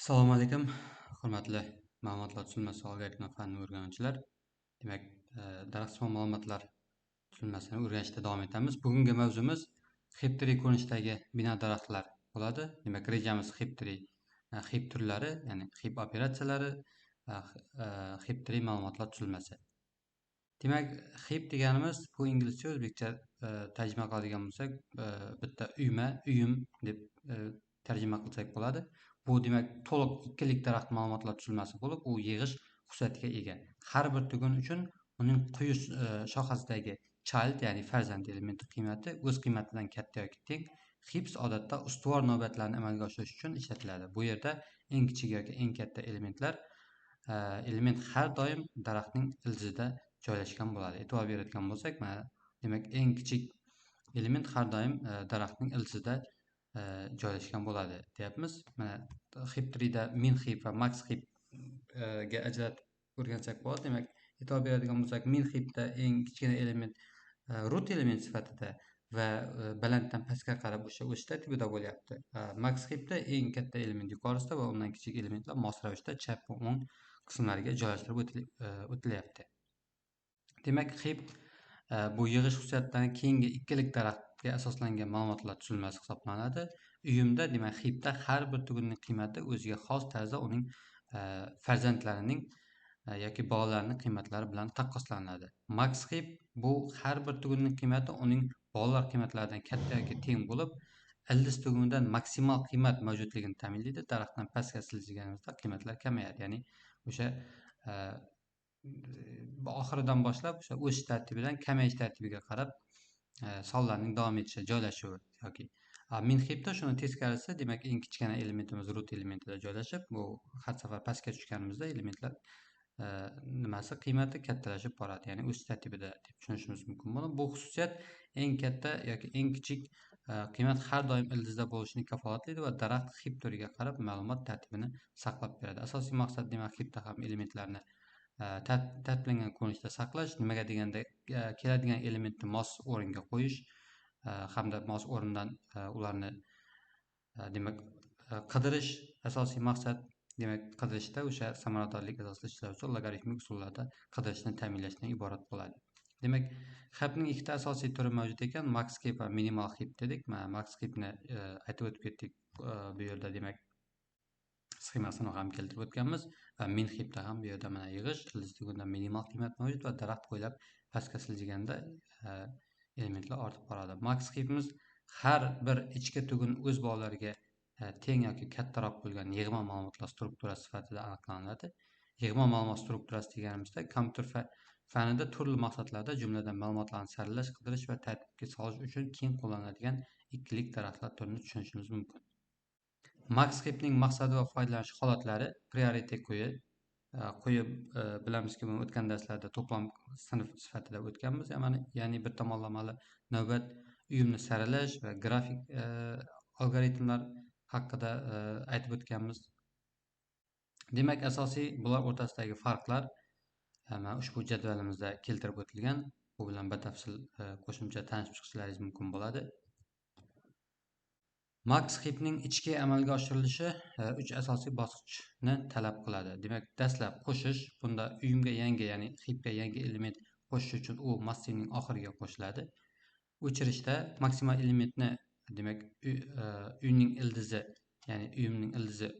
Assalomu alaykum, hurmatli ma'lumotlar tuzilmasi algoritmi fanini o'rganuvchilar. Demak, daraxtsimon ma'lumotlar tuzilmasini o'rganishda davom etamiz. Bugungi mavzumiz heap tree ko'rinishidagi bino daraxtlar bo'ladi. Demak, rejamiz heap tree, heap turlari, ya'ni heap operatsiyalari, heap tree ma'lumotlar tuzilmasi. Demak, heap deganimiz bu inglizcha, o'zbekcha tarjima qiladigan bo'lsak, bitta uyma, uyum deb tarjima qilsak bo'ladi. Bu demak to'liq ikkilik daraxt ma'lumotlar tuzilmasi bo'lib, u yig'ish xususiyatiga ega. Har bir tugun uchun uning quyi shoxasidagi child, ya'ni farzand elementi qiymati o'z qiymatidan katta yoki teng. Heaps odatda ustuvor navbatlarni amalga oshirish uchun ishlatiladi. Bu yerda eng kichik yoki eng katta element har doim daraxtning ildizida joylashgan bo'ladi. E'tibor beradigan bo'lsak, mana demak eng kichik element har doim daraxtning ildizida joylashgan bo'ladi deyapmiz. Mana heap tree'da min heap va max heap ga ajratib o'rgansak bo'ladi. Demak, e'tibor beradigan bo'lsak, min heapda eng kichkina element root element sifatida va balanddan pastga qarab o'sha o'sish tartibida bo'lyapti. Max heapda eng katta element yuqorisida va undan kichik elementlar mos ravishda chap va o'ng qismlariga joylashtirib o'tilyapti. Demak, heap bu yig'ish xususiyatidan keyingi ikkilik daraxtga asoslangan ma'lumotlar tuzilmasi hisoblanadi. Uyumda, demak, heapda har bir tugunning qiymati o'ziga xos tarzda uning farzandlarining yoki bolalarining qiymatlari bilan taqqoslanadi. Max heap bu har bir tugunning qiymati uning bolalar qiymatlaridan katta yoki teng bo'lib, ildiz tugunidan maksimal qiymat mavjudligini ta'minlaydi. Daraxtdan pastga siljiganimizda qiymatlar kamayadi. Ya'ni o'sha oxiridan boshlab o'sha o'sish tartibidan kamayish tartibiga qarab sonlarning davom etishi, joylashuvi yoki min heapda shuni teskarisi, demak eng kichkina elementimiz root elementida joylashib, bu har safar pastga tushganimizda elementlar nimasi qiymati kattalashib boradi, ya'ni o'sish tartibida deb tushunishimiz mumkin buni. Bu xususiyat eng katta yoki eng kichik qiymat har doim ildizda bo'lishini kafolatlaydi va daraxt heap turiga qarab ma'lumot tartibini saqlab beradi. Asosiy maqsad demak heapda ham elementlarni tartiblangan ko'rinishda saqlash, nimaga deganda keladigan elementni mos o'ringa qo'yish hamda mos o'rindan ularni demak qidirish asosiy maqsad. Demak, qidirishda o'sha samaradorlik asosida ishlovchi logaritmik usullarda qidirishni ta'minlashdan iborat bo'ladi. Demak, heapning ikkita asosiy turi mavjud ekan, max heap va minimal heap dedik. Mana max heapni aytib o'tib ketdik bu yerda, demak sxemasini ham keltirib o'tganmiz va min heapda ham bu yerda mana yig'ish, ildiz tugunda minimal qiymat mavjud va daraxt bo'ylab pastga siljiganda elementlar ortib boradi. Max heapimiz har bir ichki tugun o'z bolalariga teng yoki kattaroq bo'lgan yig'ma ma'lumotlar strukturasi sifatida aniqlanadi. Yig'ma ma'lumot strukturasi deganimizda kompyuter fanida turli maqsadlarda, jumladan ma'lumotlarni saralash, qidirish va tartibga solish uchun keng qo'llaniladigan ikkilik daraxtlar turini tushunishimiz mumkin. Max heapning maqsadi va foydalanish holatlari priority quyi bilamizki, buni o'tgan darslarda to'plam sinf sifatida o'tganmiz. Ya'ni bir tomonlamali navbat uyumni saralash va grafik algoritmlar haqida aytib o'tganmiz. Demak, asosiy bular o'rtasidagi farqlar mana ushbu jadvalimizda keltirib o'tilgan. Bu bilan batafsil qo'shimcha tanishib chiqishlaringiz mumkin bo'ladi. Max heapning ichki amalga oshirilishi 3 asosiy bosqichni talab qiladi. Demak, dastlab qo'shish, bunda uyumga yangi, ya'ni heapga yangi element qo'shish uchun u massivning oxiriga qo'shiladi. O'chirishda maksimal elementni, demak, uyning ildizi, ya'ni uyumning ildizi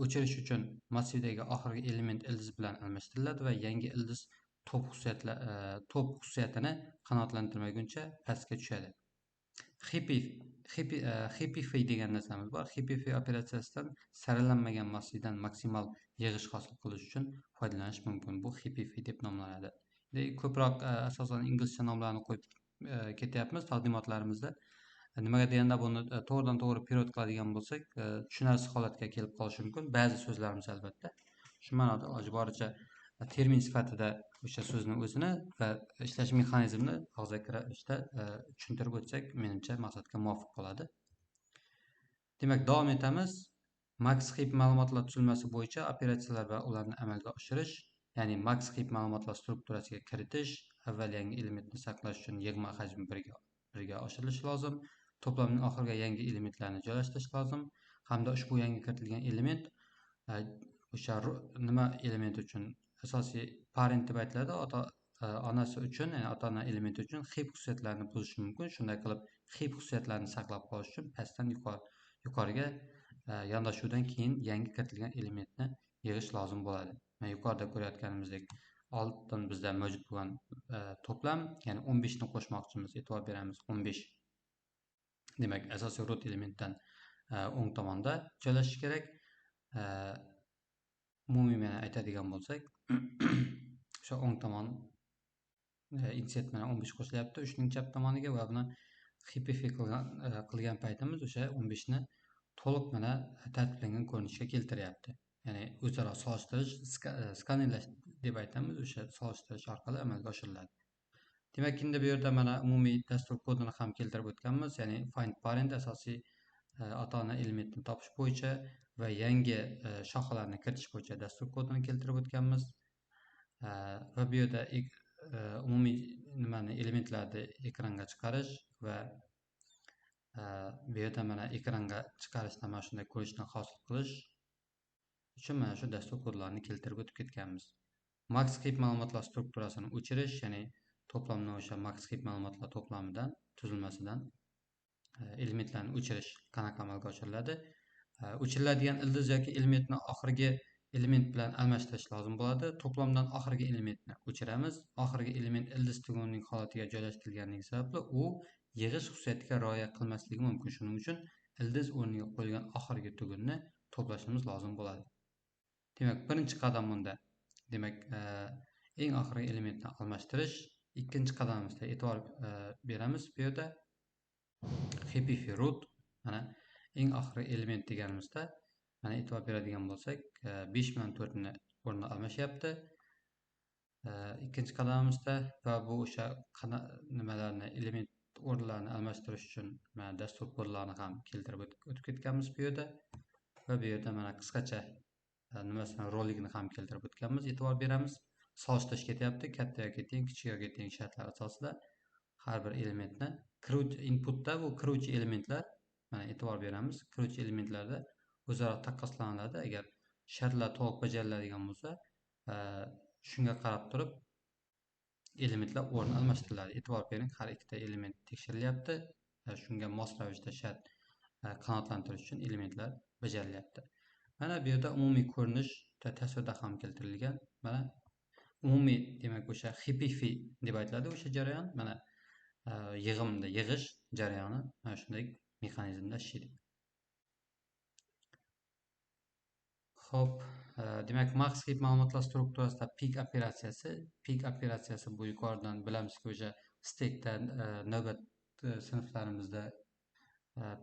o'chirish uchun massivdagi oxirgi element ildiz bilan almashtiriladi va yangi ildiz top xususiyatini qanoatlantirmaguncha pastga tushadi. Heapify degan narsamiz bor. Heapify operatsiyasidan saralanmagan massivdan maksimal yig'ish hosil qilish uchun foydalanish mumkin. Bu heapify deb nomlanadi. Ko'proq asosan inglizcha nomlarni qo'yib ketyapmiz taqdimotlarimizda. Nimaga deganda buni to'g'ridan to'g'ri perevod qiladigan bo'lsak, tushunarsiz holatga kelib qolishi mumkin ba'zi so'zlarimiz albatta. Shu ma'noda iloji boricha termin sifatida o'sha so'zni o'zini va ishlash mexanizmini og'zaki ravishda tushuntirib o'tsak, menimcha maqsadga muvofiq bo'ladi. Demak, davom etamiz. Max heap ma'lumotlar tuzilmasi bo'yicha operatsiyalar va ularni amalga oshirish, ya'ni max heap ma'lumotlar strukturasiga kiritish, avval yangi elementni saqlash uchun yig'ma hajmi birga oshirilishi lozim. To'plamning oxiriga yangi elementlarni joylashtirish lozim hamda ushbu yangi kiritilgan element o'sha nima element uchun asosiy parent deb aytiladi, ota onasi uchun, ya'ni ota-ona elementi uchun heap xususiyatlarini buzishi mumkin. Shunday qilib heap xususiyatlarini saqlab qolish uchun pastdan yuqoriga yondashuvdan keyin yangi kiritilgan elementni yig'ish lozim bo'ladi. Mana yuqorida ko'rayotganimizdek oldin bizda mavjud bo'lgan to'plam, ya'ni 15 ni qo'shmoqchimiz, e'tibor beramiz 15. Demak, asosiy root elementdan o'ng tomonda joylashishi kerak. Umumiy mana aytadigan bo'lsak, o'sha o'ng tomon insert mana 15 qo'shilyapti 3 ning chap tomoniga va buni heapify qilgan paytimiz o'sha 15 ni to'liq mana tartiblangan ko'rinishga keltiryapti. Ya'ni o'zaro solishtirish, skanerlash deb aytamiz, o'sha solishtirish orqali amalga oshiriladi. Demak, endi bu yerda mana umumiy dastur kodini ham keltirib o'tganmiz, ya'ni find parent asosiy ota-ona elementini topish bo'yicha va yangi shoxalarni kiritish bo'yicha dastur kodini keltirib o'tganmiz. Va bu yerda umumiy nimani elementlarni ekranga chiqarish va bu yerda mana ekranga chiqarishda mana shunday ko'rinishni hosil qilish uchun mana shu dastur kodlarini keltirib o'tib ketganmiz. Max heap ma'lumotlar strukturasini o'chirish, ya'ni to'plamni o'sha max heap ma'lumotlar to'plamidan, tuzilmasidan elementlarni o'chirish qanaqa amalga oshiriladi? O'chiriladigan ildiz yoki elementni oxirgi element bilan almashtirish lozim bo'ladi. To'plamdan oxirgi elementni o'chiramiz. Oxirgi element ildiz tugunining holatiga joylashtirilganligi sababli u yig'ish xususiyatiga rioya qilmasligi mumkin. Shuning uchun ildiz o'rniga qo'yilgan oxirgi tugunni to'plashimiz lozim bo'ladi. Demak, birinchi qadam bunda, demak, eng oxirgi elementni almashtirish. Ikkinchi qadamimizda e'tibor beramiz bu yerda heapify root, mana eng oxirgi element deganimizda mana e'tibor beradigan bo'lsak, 5 bilan 4 ni o'rni almashyapti. Ikkinchi qadamimizda va bu o'sha nimalarni element o'rinlarini almashtirish uchun mana dastur kodlarini ham keltirib o'tib ketganmiz bu yerda va bu yerda mana qisqacha nimasini roligini ham keltirib o'tganmiz. E'tibor beramiz. Solishtirish ketyapti, katta yoki teng, kichik yoki teng shartlar asosida har bir elementni kiruvchi inputda bu kiruvchi elementlar, mana e'tibor beramiz, kiruvchi elementlarda o'zaro taqqoslanadi. Agar shartlar to'liq bajariladigan bo'lsa, shunga qarab turib elementlar o'rni almashtiriladi. E'tibor bering, har ikkita element tekshirilyapti. Shunga mos ravishda shart qanoatlantirish uchun elementlar bajarilyapti. Mana bu yerda umumiy ko'rinish tasvirda ham keltirilgan. Mana umumiy, demak, o'sha heapify deb aytiladi o'sha jarayon. Mana yig'imda yig'ish jarayoni mana shunday mexanizmda ishlaydi. Xo'p, demak, max heap ma'lumotlar strukturasida peek operatsiyasi, peek operatsiyasi bu yuqoridan bilamizki, o'sha stackda navbat sinflarimizda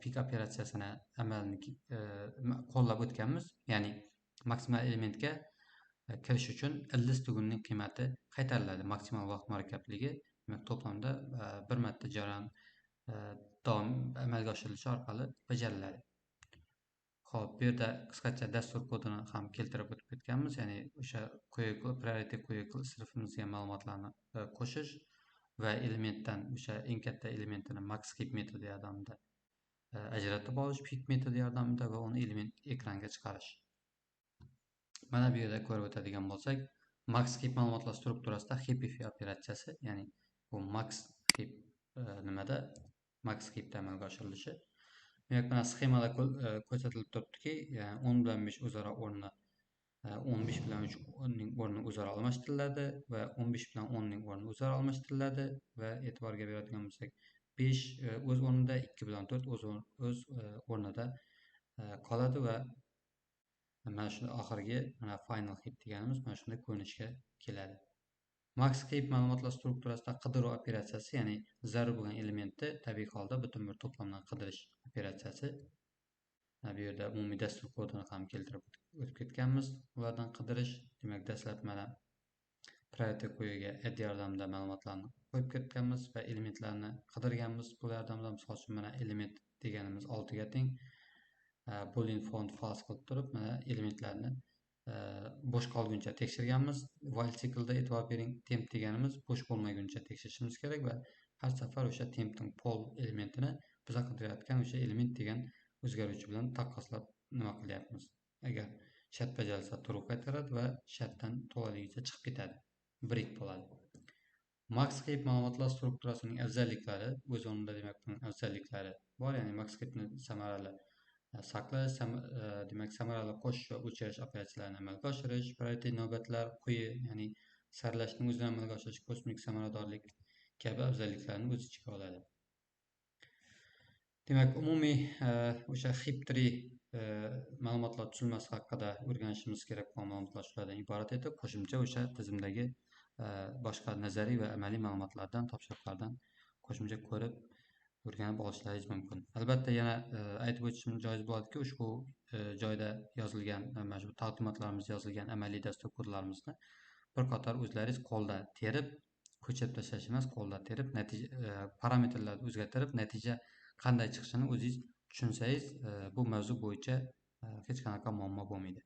peek operatsiyasini amalni qo'llab o'tganmiz. Ya'ni maksimal elementga kirish uchun ildiz tugunining qiymati qaytariladi. Maksimal vaqt murakkabligi, demak, to'plamda bir marta jarayon davom amalga oshirilishi orqali bajariladi. Xo'p, bu yerda qisqacha dastur kodini ham keltirib o'tib ketganmiz, ya'ni o'sha priority queue sinfimizga ma'lumotlarni qo'shish va elementdan o'sha eng katta elementini max heap metodi yordamida ajratib olish, peek metodi yordamida va uni element ekranga chiqarish. Mana bu yerda ko'rib o'tadigan bo'lsak, max heap ma'lumotlar strukturasida heapify operatsiyasi, ya'ni bu max heap nimada max heapda amalga oshirilishi. Demak, mana sxemada ko'rsatilib turibdiki, ya'ni 10 bilan 5 o'zaro o'rni, 15 bilan 3 ning o'rni o'zaro almashtiriladi va 15 bilan 10 ning o'rni o'zaro almashtiriladi va e'tiborga beradigan bo'lsak, 5 o'z o'rnida, 2 bilan 4 o'z o'rnida qoladi va mana shu oxirgi mana final heap deganimiz mana shunday ko'rinishga keladi. Max heap ma'lumotlar strukturasida qidiruv operatsiyasi, ya'ni zarur bo'lgan elementni tabiiy holda butun bir to'plamdan qidirish operatsiyasi. Mana bu yerda umumiy dastur kodini ham keltirib o'tib ketganmiz. Ulardan qidirish, demak, dastlab mana priority queue'ga add yordamida ma'lumotlarni qo'yib ketganmiz va elementlarni qidirganmiz. Bu yordamida misol uchun mana element deganimiz 6 ga teng, boolean font false qilib turib mana elementlarni bo'sh qolguncha tekshirganmiz. While cycle'da e'tibor bering, temp deganimiz bo'sh bo'lmaguncha tekshirishimiz kerak va har safar o'sha tempning pol elementini Biz qidirayotgan o'sha element degan o'zgaruvchi bilan taqqoslab nima qilyapmiz. Agar shart bajarilsa true qaytaradi va shartdan to'laligicha chiqib ketadi. Break bo'ladi. Max heap ma'lumotlar strukturasining afzalliklari, o'z o'rnida demak buning afzalliklari bor, ya'ni max heapni samarali saqlash, demak samarali qo'shish va o'chirish operatsiyalarini amalga oshirish, prioritet navbatlar quyi, ya'ni saralashning o'zini amalga oshirish, kosmik samaradorlik kabi afzalliklarni o'z ichiga oladi. Demak, umumiy o'sha heap tree ma'lumotlar tuzilmasi haqida o'rganishimiz kerak bo'lgan ma'lumotlar shulardan iborat edi. Qo'shimcha o'sha tizimdagi boshqa nazariy va amaliy ma'lumotlardan, topshiriqlardan qo'shimcha ko'rib o'rganib olishlaringiz mumkin. Albatta yana aytib o'tishim joiz bo'ladiki, ushbu joyda yozilgan mana shu taqdimotlarimiz yozilgan amaliy dastur kodlarimizni bir qator o'zlaringiz qo'lda terib, ko'chirib tashlash emas, qo'lda terib, natija parametrlarni o'zgartirib, natija qanday chiqishini o'zingiz tushunsangiz, bu mavzu bo'yicha hech qanaqa muammo bo'lmaydi.